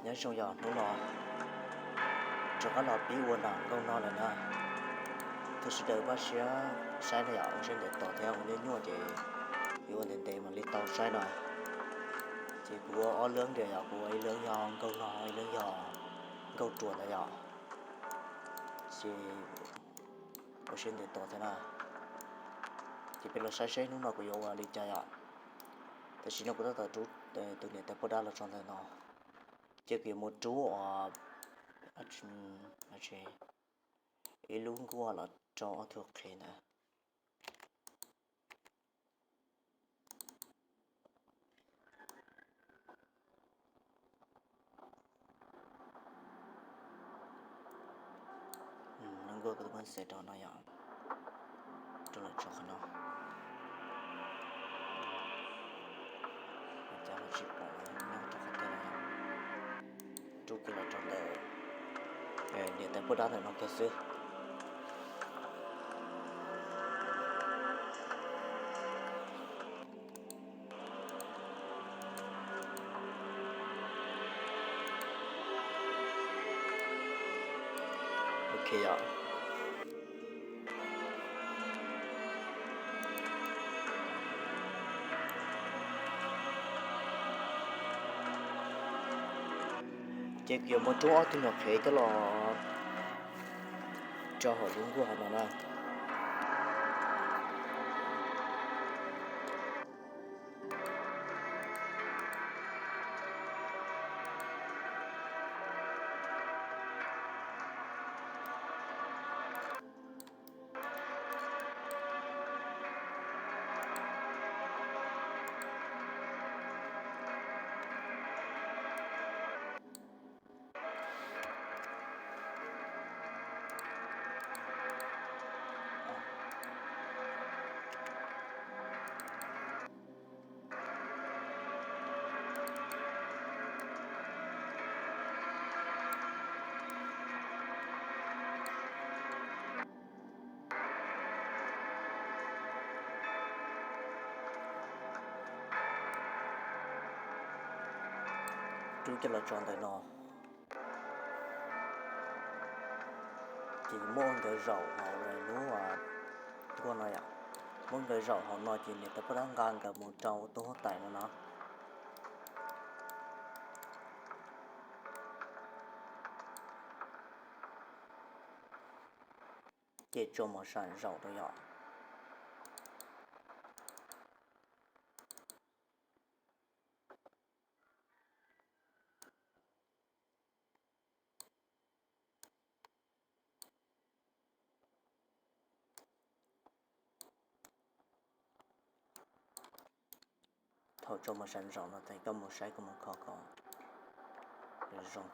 Nyob zoo yom, hnub no rov qab los pib ua nram nkauj no lawm na. Thov sawv daws npaj siab saib na yom, ua siab ntev tos thiab, ua nyuaj nyuaj ces yuav ua ntev ntev mam li tau saib na. Ces kuv ua ob lub ntiag yom, kuv ua ib lub yog nkauj no, ib lub yog nkauj ruam ntawd yom. Ces ua siab ntev tos thiab na. Ces peb los saib seb hnub no kuv yuav ua li cas yom. Tam sim no kuv tab tom rub tus niam tais poj dab los tso ntawm no. Ces kuv yuav mus rub ib lub nkuaj los rau ob tug qhev ntawd. Lub nkuaj kuv twb muab xev rau no yom, rau lawm tso qhov no. Cas ho tsis pom nyob rau qhov twg no. Rub kiag los rau ntawm niam tais poj dab ntawm no kiag xwb. Ok yom. Ces kuv yuav muab rub ob tug nyuam qhev coj los rau hauv lub nkuaj hauv no na. Rub coj los tso ntawm no. Ces muab nkawd zaum hauv lub nkuaj no yom. Muab nkawd zaum hauv no ces niam tais poj dab nqa nkawd mus rau tus huab tais no no. Ces tso mos sam zaum rau yom. Thaum tso mos sam zaum no ces koj mus saib koj mus kho kom zoo.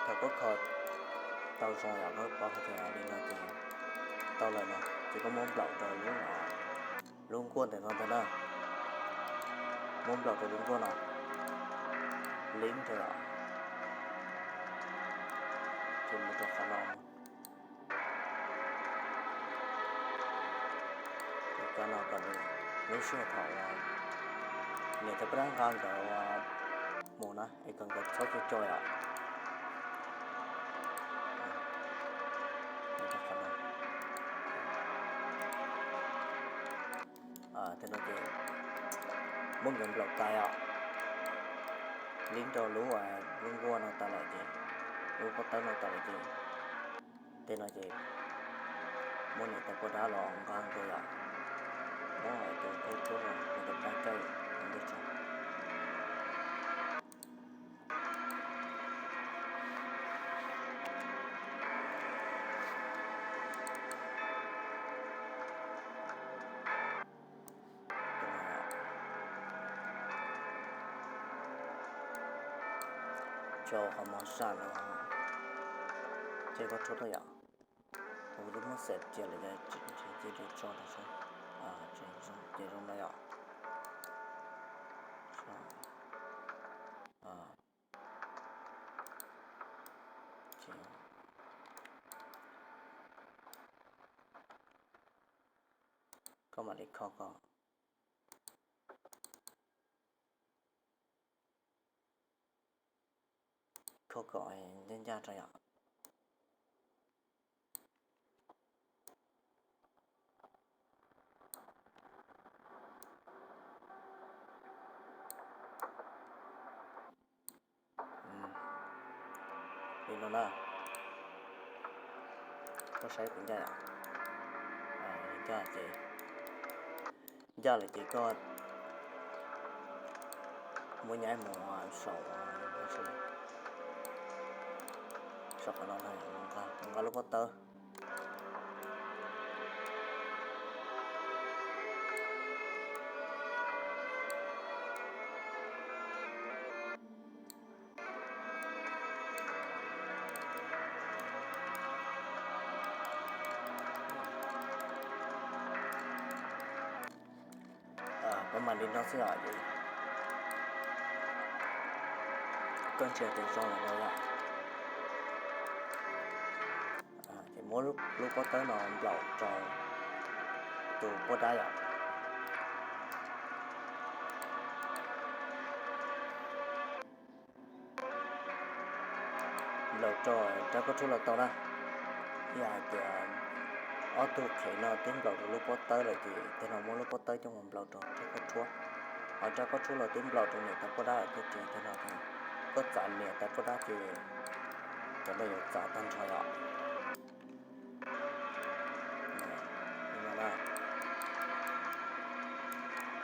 Thaum koj kho tau zoo yom, koj paub hais tias li no ces tau lawm no ces koj muab nplaum rau lub, lub nkuaj ntawm no ntag na. Muab nplaum rau lub nkuaj no, lib rau, ces mus rau qhov no. Cov no kom lub sij hawm thaum uas niam tais poj dab nqa nkawd mus na es kom nkawd txhob co co yom. Tej no ces muab nkawd nplaum tas yom, lib rau lub, lub nkuaj no tas lawm ces, lub pob tawb no tas lawm ces, tej no ces muab niam tais poj dab los nqa nkawd yom, muab tus khaub thuab no rau pab caij ntej tso. Tso qhov mos sam no. Ces koj rhuav tuaj yom. Kuv twb muab xeem cia lawm, ces tso rau seb. Ces zoo no yom. Koj mam li kho kom, kho kom ncaj ncaj rau yom. Li no na, koj saib puas ncaj yom. Ncaj ces, ncaj lawm ces koj muab nyaib mus saum, saum qhov no na, nqa lub pob tawb. Pab mam li no xwb os, koj ntsia tias zoo li no yom. Ces muab lub pob tawb no nplaum rau tus poj dab yom. Nplaum rau rab khaub rhuab los tau na. Yog hais tias ob tug qhev no twb nplaum rau lub pob tawb lawm ces tej no muab lub pob tawb coj mus nplaum rau rab khaub rhuab. Ho rab khaub rhuab los twb nplaum rau niam tais poj dab lawm thiab ces tej no koj txav niam tais poj dab ces cov no yuav txav tag nrho yom.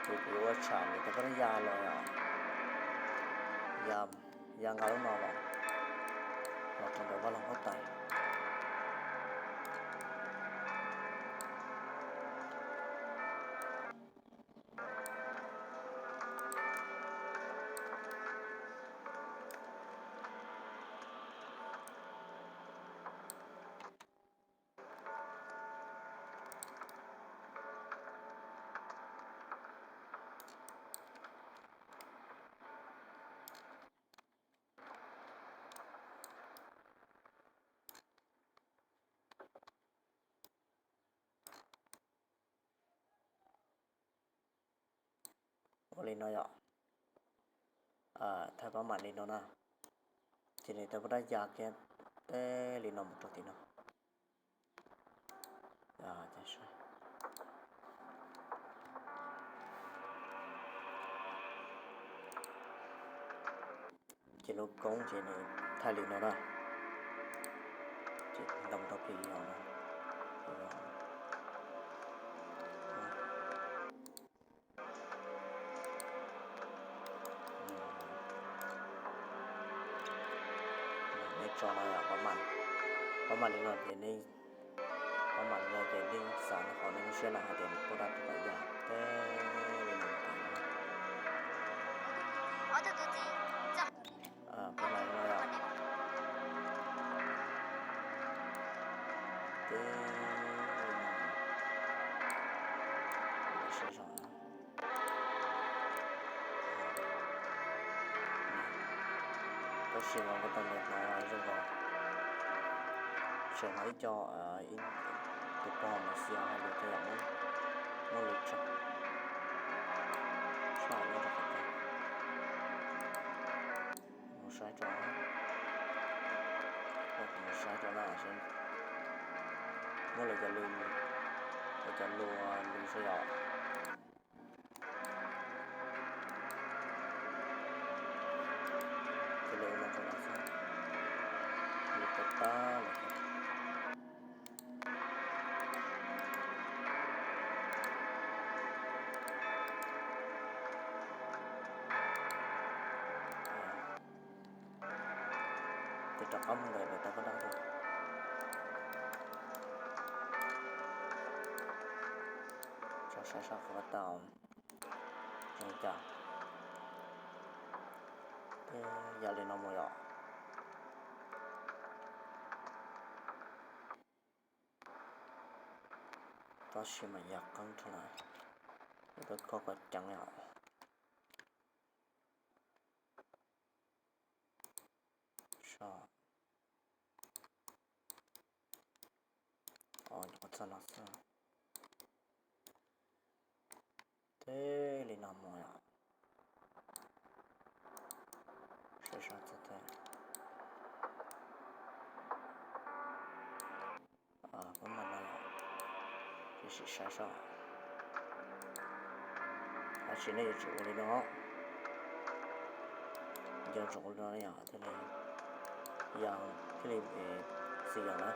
Ces kuv yuav ua tsham niam tais poj dab ya los, ya nqa lub no los, los rau ntawm vaj loog huab tais. Ua li no yom. Thaij pab mam li no na. Ces niam tais poj dab ya kiag teb li no mus rau tim no. Ces lub koob ces nws thaij li no na. Ces ntoo rau plis no. Nej tso no yom, pab mam, pab mam li no ces nej, pab mam li no ces nej xav qhov nej lub siab na hais tias poj dab puas kam ya teb li no. Pab mam li no yom. Teb li no. Siab zog. Tab sis mas kuv tau ntes hnov zoo nkaus, tseem hnov ib co, ib tus pog mas xia hais lus thiab yom, muab lus tso, tso nyob rau qhov twg. Mus saib tso, mus saib tso na, muab lawv cov lus, lawv cov lus lus saib yom. Ces lawv ua no rau no xwb, lawv tab tab lawm. Ces rov qab mus ntawm lawv tais poj dab, tso saib seb qhov tau zoo li cas. Ces yam li no mus yom. Tab sis mas yog qeeb rau lawm, yog peb khob kom ceev yom. So, o, txog no xwb. Teb li no mus yom. Saib saib txog teb. Peb mam no yom, sim saib saib. Tab sis nej yuav tsum ua li no, nco ntsoov ua li no yom, thiaj li, yog thiaj li txiv yog na.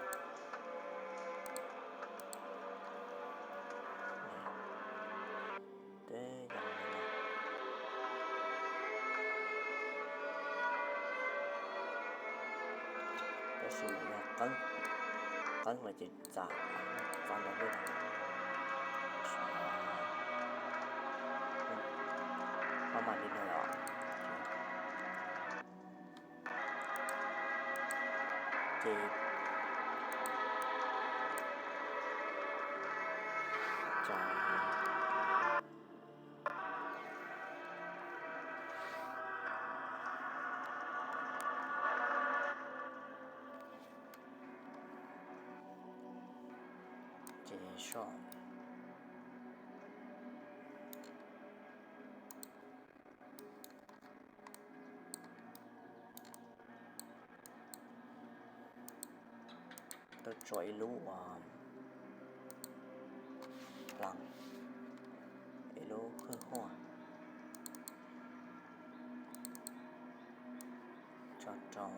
Teb yog li no. Tab sis yog qeeb, qeeb los ces txav, txav ntau li. Pab mam li no los. Ces, ces ces soj. Tau tso ib lub uas hlau, ib lub hwj huaj tso rau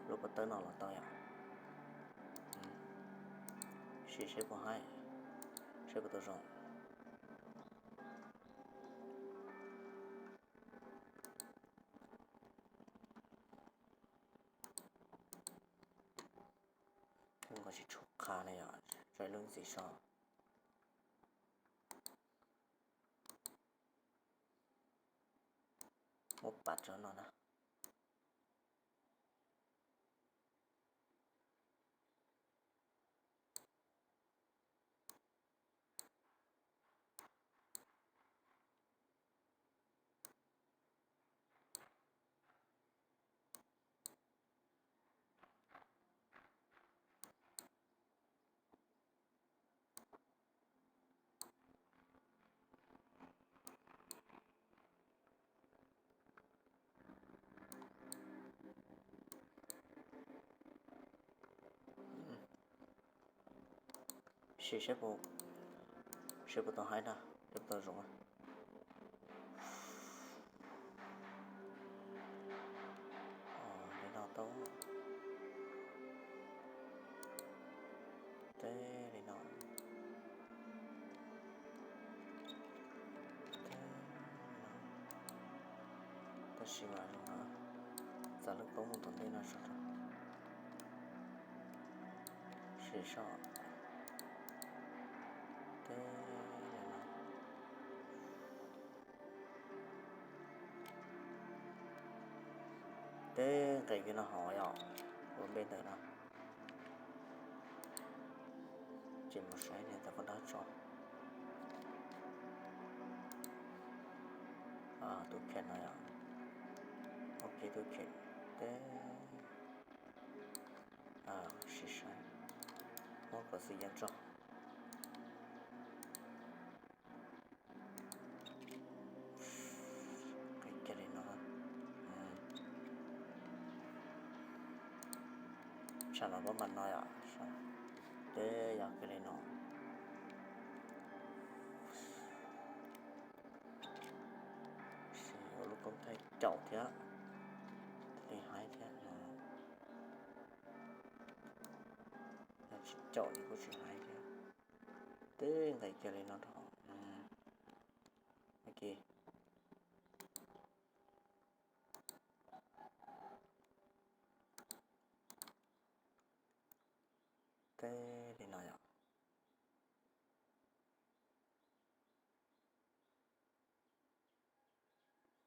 lub pob tawb no los tau yom. Sim saib puas haib, saib puas tau zoo. Nkaus tsis tshua qab na yom, tso ib lub ntxiv so. Muab pam rau no na. Sim saib puas, saib puas tau haib na, saib puas tau zoo. Li no tau. Teb li no. Tab sis mas zoo na, txav lub koob mus tom ntej no saib. Sim soj. Teb li no. Teb nqis kiag no hauv yom, ua npe ntawm no. Ces mus saib niag tau koj dab tso. Tus kheem no yom, ua kiag tus kheem teb. Sim saib, muab kom xwm yeej tso. Kiag li no. Tsam no pab mam no yom. Teb yog kiag li no. Sim ua lub koob thaij caum thiab, thiaj li haib thiab. Yog tsis caum li kuj tsis haib thiab. Teb nqis kiag li no rau hauv. Teb li no yom.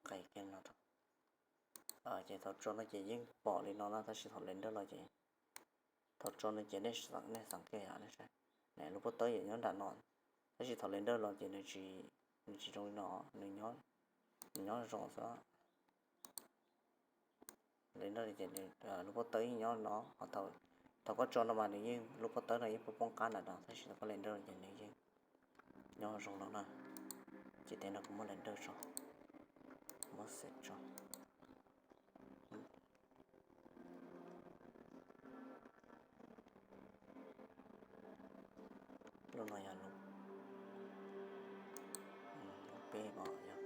Nqis kiag no rau. Ces thaum tso no ces yeej pom li no na, tab sis thaum lawv nrauj los ces Thaum tso no ces nej xeem kiag yom, nej saib. Lub pob tawb yog nyob nram no, tab sis thaum render los ces nws tsis zoo li no, nws nyob zoo xwb. Render ces lub pob tawb yeej nyob no, thaum koj tso no mas nws yeej, lub pob tawb no yeej poob qab nram no, tab sis thaum koj render ces nws yeej nyob zoo no na. Ces tej no kuv muab render tso, muab xeem tso. Lub no yog lub peb os, yog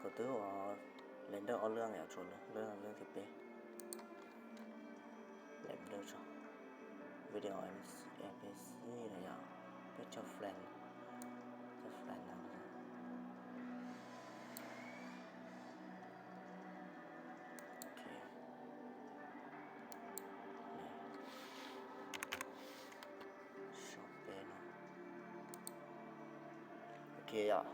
kuv twb ua render ob lub, yog tshuav lub, lub thib peb. Render tso, video MPC no yog peb caug frame, caug frame no. Sau peb no. Ok yom,